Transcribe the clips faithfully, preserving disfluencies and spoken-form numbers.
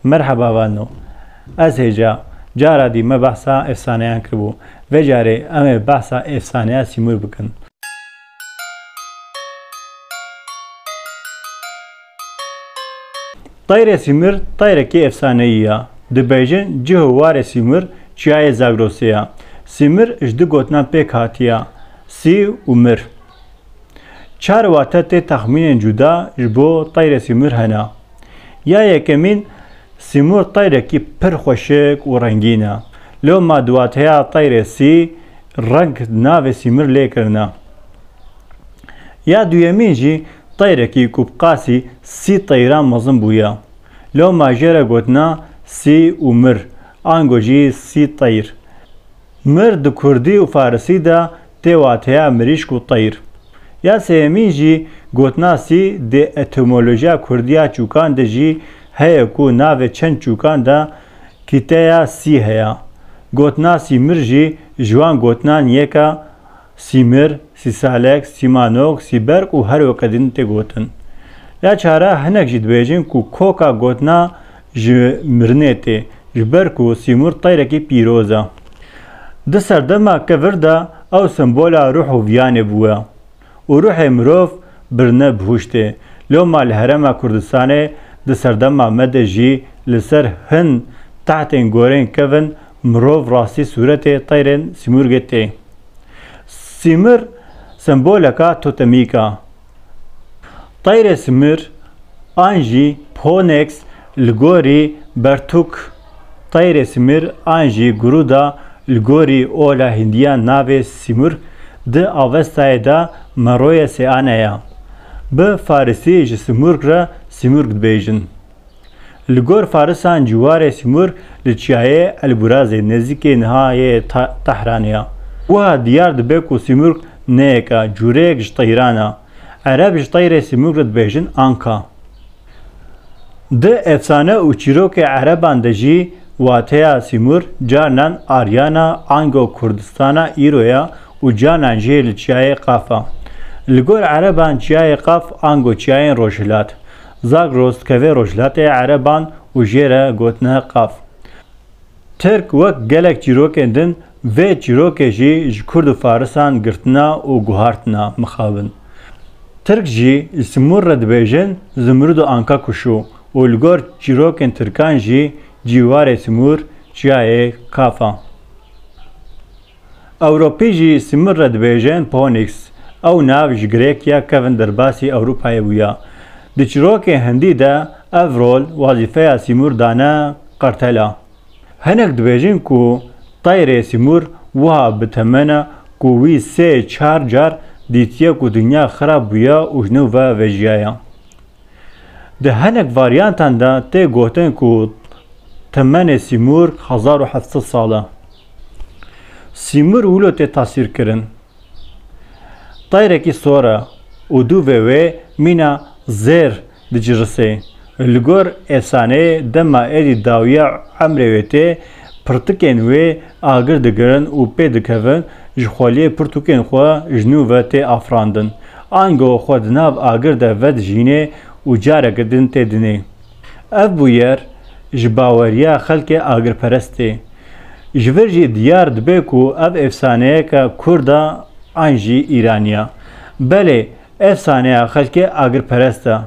Merheba vano. Ez hêja, cara dî me behsa efsaneyan kiribû. Vê carê em ê behsa efsaneya Sîmûr bikin. Teyrê Sîmûr teyrekî efsaneyî ya. Dibêjin cih û warê Sîmûr çiyayê Zagrosê ya. Sîmûr ji du gotinan pêk hatiya, Sî û Mir. Çar wate tê texmînên cuda ji bo teyrê Sîmûr hene. Ya yekemîn, Sîmûr teyrekî pir xweşik û rengîn e. Loma di wateya teyrê Sî reng navê Sîmûr lê kirine. Ya duyemîn jî teyrekî ku bi qasî sî teyran mezin bûye. Loma jê re gotina Sî û Mir, ango jî sî teyr. Mir di kurdî û farisî de tê wateya mirîşk û teyr. Ya sêyemîn jî gotina sî di etimolojiya kurdî ya çûkan de jî heye ku navê çend çûkan de kîteya sî heye. Gotina sîmir jî ji wan gotinan yek e, sîmir, sîsalek, sîmanok, sîberk û her weke din tê gotin. Ya çara hinek jî dibêjin ku koka gotina ji mirinê tê, ji ber ku Sîmûr teyrekî pîroz e. Di serdema kevir de ew sembola ruh û viyanê bûye û ruhê mirov birine bihuştê. Loma li Herêma Kurdistanê di serdema me de jî li ser hin tehtên gorên kevin mirov rastî sûretê teyrên Sîmûrgê tê. Sîmir semboleka totemîk e. Teyrê Sîmir an jî Phoenix li gorî Bertûk, teyrê Sîmir an jî Guruda li gorî ola Hîndiyan navê Sîmurg di Avestayê de meroyê sêane ya. Bi farisî ji Sîmurg re Sîmurg dibêjin. Li gor farisan cîwarê Sîmurg li çiyayê Elburazê nêzîkê niha yê Ta-, Tehranê ya. Wiha diyar dibe ku Sîmurg ne yek e, cûreyek ji teyran e. Ereb ji teyrê Sîmurg re dibêjin Anka. Di efsane û çîrokê ereban de jî wateya Sîmur carnan Aryana, ango Kurdistana îro ya û carnan jî li çiyayê Qaf e. Li gor ereban çiyayê Qaf ango çiyayên Rojhilat. Zagros dikeve rojhilatê ereban û jê re gotine Qaf. Tirk wek gelek çîrokên din vê çîrokê jî ji kurd û farisan girtina û guhartina mixabin. Tirk jî ji Simûr re dibêjin Zimrûd û Anka kuşû û li gor çîrokên tirkan jî cîwarê Simûr çiyayê Kaf a. Ewropî jî Sîmir re dibêjin Phoenix. Ew nav ji Grêkiya kevin derbasî Ewropayê bûya. Di çîrokê Hindî de ev rol wazîfeya Sîmur dane qertela. Hinek dibêjin ku teyrê Sîmur wiha bi temen e ku wî sê çar car dîtiye ku dinya xirab bûye û ji nû ve vejiyaya. Di hinek varyantan de tê gotin ku temenê Sîmûr hezar û heft sed sal e. Sîmûr wilo tê tasîrkirin. Teyrekî sor e û dûvê wê mîna zêr dicirisê. Li gor efsaneyê dema êdî dawiya emrê wê tê, pirtikên wê agir digirin û pê dikevin, ji xweliyê pirtûkên xwe ji nû ve tê afirandin. Ango xwe di nav agir de vedijînê û careke din tê dinê. Ev bûyer ji baweriya xelkê agirperest tê. Ji vir jî diyar dibe ku ev efsaneyeke kurd e an jî îranî ye. Belê, efsaneya xelkê agirperest e.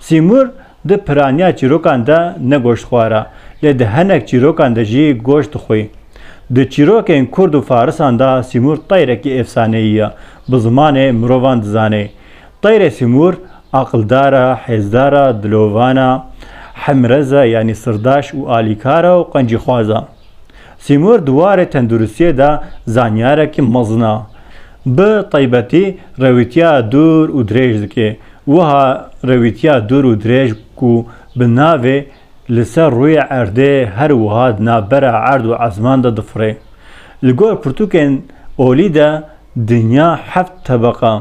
Sîmûr di piraniya çîrokan de ne goştxwar e, lê di hinek çîrokan de jî goşt dixwî. Di çîrokên kurd û farisan de Sîmûr teyrekî efsaneyî ye, bi zimanê mirovan dizanê. Teyrê Sîmûr aqildar e, hêzdar e, dilovan e, hemrez e, yanî sirdaş û alîkar e û qencîxwaz e. Sîmûr di warê tenduristiyê de zanyarekî mezin e. Bi taybetî rewîtiya dûr û dirêj dike. Wiha rewîtiya dûr û dirêj ku bi navê li ser rûyê erdê her wiha di navbera erd û ezman de difire. Li gor pirtûkên olî de dinya heft tebeq e.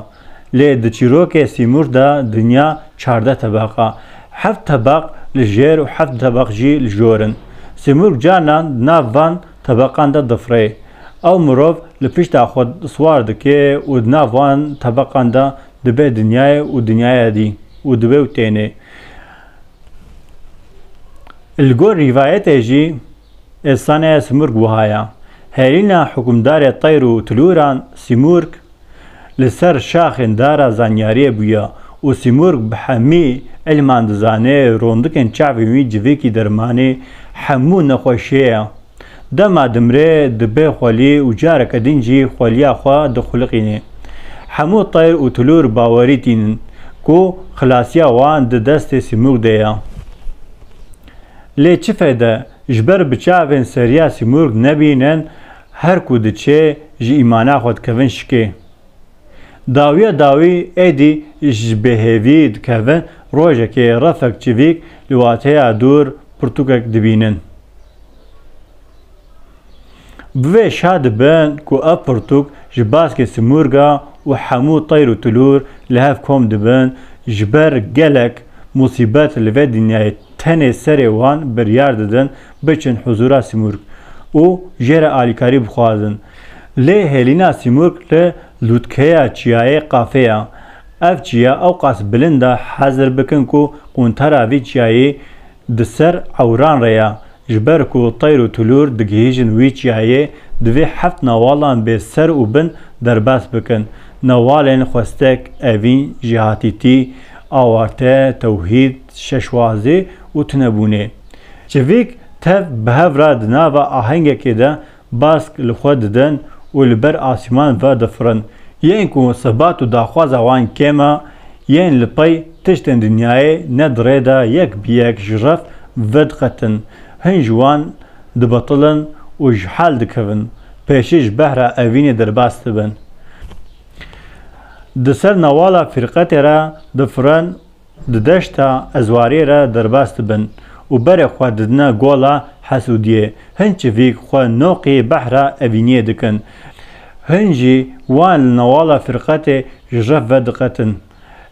Lê di çîrokê Sîmûr de dinya çardeh tebeq e. Heft tebeq li jêr û heft tebeq jî li jor in. Sîmûr carnan di nav van tebeqan de difirê. Ew mirov li pişta xwe siwar dike û di nav wan tebeqan de dibe dinyayê û dinyaya dî û dibe û têne. Li gor rîvayetê jî, efsaneya Simurg wiha ye. Hêlîna hukimdarê teyr û tilûran Simurg li ser şaxên dara zanyariyê bûye û Simurg bi hemî ilman dizane, rondikên çavên wî civîkî dermanê hemû nexweşiyê ye. Dema dimre dibe xwelî û careke din jî xweliya xwe dixuliqîne. Hemû teyr û tilûr bawerî tînin ku xilasiya wan di destê Simurg de ye. Lê çi feyde, ji ber bi çavên seriya Simurg nebînin, her ku diçe ji îmana xwe dikevin şikê. Dawiya dawî êdî ji bêhêvî dikevin, rojekê refek çivîk li wateya dûr pirtûkek dibînin. Bi vê şa dibin ku ev pirtûk ji baskê Simurga û hemû teyr û tilûr li hev kom dibin, ji ber gelek musîbet li vê dinyayê tenê serê wan biryar didin biçin huzûra Simurg û jê re alîkarî bixwazin. Lê hêlîna Simurg li lûtkeya çiyayê Qafê ye. Ev çiya ewqas bilind e, hezir bikin ku quntara vî çiyayê di ser ewran re ye. Ji ber ku teyr û tilûr digihîjin wî çiyayê, divê heft newalan bê ser û bin derbas bikin. Newalên xwestek, evîn, jêhatîtî, awarte, tewhîd, şeşwazî û tunebûnê. Çivîk tev bi hev re di nava ahengekê de bask li xwe didin û li ber asîman ve difirin. Yên ku sebat û daxwaza wan kêm e, yên li pey tiştên dinyayê ne di rê de yek bi yek ji rev vediqetin. Hin ji wan dibetilin û ji hal dikevin. Pêşî ji behra evînê derbas dibin. Di ser newala firqetê re difirin, di deşta Ezwariyê re derbas dibin û berê xwe didine gola Hesûdiyê. Hin çivîk xwe noqî behra evîniyê dikin. Hin jî wan li newala firqetê ji rev vediqetin.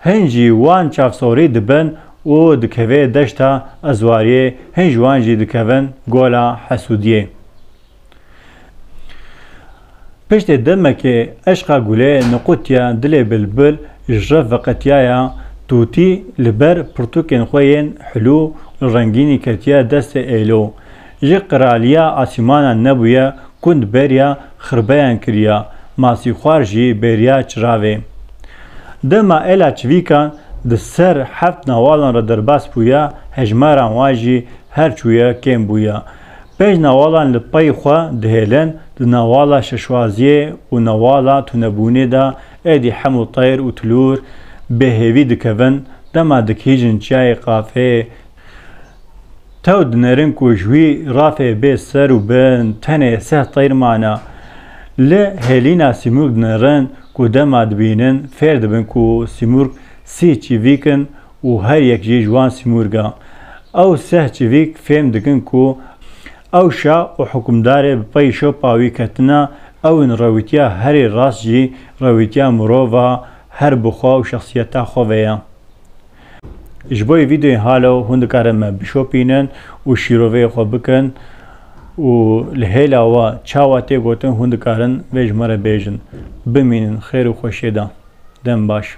Hin jî wan çavsorî dibin û dikeve deşta Ezwariyê, hin ji wan jî dikevin gola Hesûdiyê. Piştê demekê eşqa gulê niqutiya dilê bilbil ji rev veqetiyaya, tûtî li ber pirtûkên xwe yên hilû li rengînî ketiye destê êlo. Ji qiraliya asîmanan nebûye, kund beriya xirbeyan kiriya, masîxwar jî beriya çiravê. Dema êla çivîkan di ser heft nawalan re derbas bûya, hejmara wan jî her çûye kêm bûya. Pênc nawalan li pey xwe dihêlin, di nawala şeşwaziyê û nawala tunebûnê de êdî hemû teyr û tilûr bêhêvî dikevin, dema dikihîjin çiyayê Qafê, tew dinerin ku ji wî rafê bê ser û bin tenê seh teyr mane. Li hêlîna Sîmûrg dinerin ku dema dibînin fêr dibin ku Sîmûrg sî çivîk in û her yek jî ji wan Sîmûrg e. Ew seh çivîk fêm dikin ku ew şa û hukimdarê bi pey şopa wî ketine, ew in rewîtiya herî rast jî rewîtiya mirova her bi xwe û şexsiyeta xwe ve ye. Ji bo vîdeoyên halo hûn dikarin me bişopînin û şîroveyê xwe bikin û li hêla we çawa tê gotin hûn dikarin vê ji me re bêjin. Bimînin xêr û xweşiyê de. Dem baş.